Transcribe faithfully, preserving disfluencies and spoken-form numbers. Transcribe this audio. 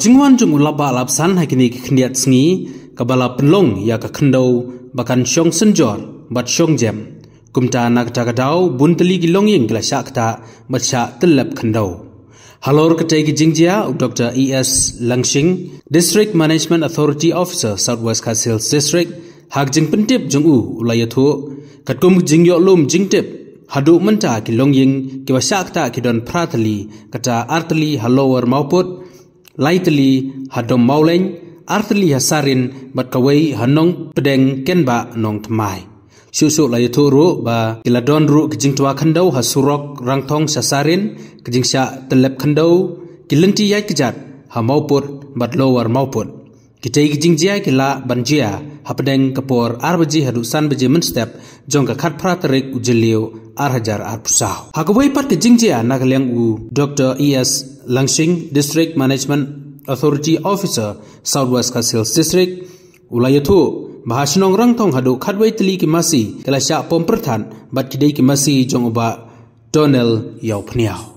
Jingwan jong u lapbah lapsan ha kine ki khyndiat sngi kaba la pynlong ïa ka khyndew ba kan shong synjor bad shong jem. Kumta na kata ka daw bun tylli ki longïing ki la shah ktah bad shah tyllep khyndew. Halor katei ki jingjia, u Dr E S Langshing, District Management Authority Officer, South West Khasi Hills District, ha ka jingpyntip jong u u la ïathuh, katkum ka jingïoh lum jingtip, haduh mynta ki longïing kiba shah ktah ki don phra tylli, kata ar tylli ha Lower Mawpud, lai tylli ha Dom Mawleng, ar tylli ha Sarin bad kawei ha Nongpdeng Kenbah Nongthymmai. Shuh shuh la ïathuh ruh ba ki la don ruh ki jingtwa khyndew ha surok Rangthong sha Sarin, ki jingshah tyllep khyndew, ki lynti ïaid kjat ha Mawpud bad Lower Mawpud. Kitei ki jingjia ki lah ban jia hapdeng ka por ar baje haduh san baje mynstep jong ka khatphra tarik u Jylliew ar hajar arphew saw. Ha kawei pat ka jingjia na ka liang u Dr E S Langshing, District Management Authority Officer, South West Khasi Hills District, u la ïathuh ba ha shnong Rangthong haduh khatwei tylli ki masi ki la shah pom pyrthat bad ki dei ki masi jong u Bah Donald Ïawphniaw.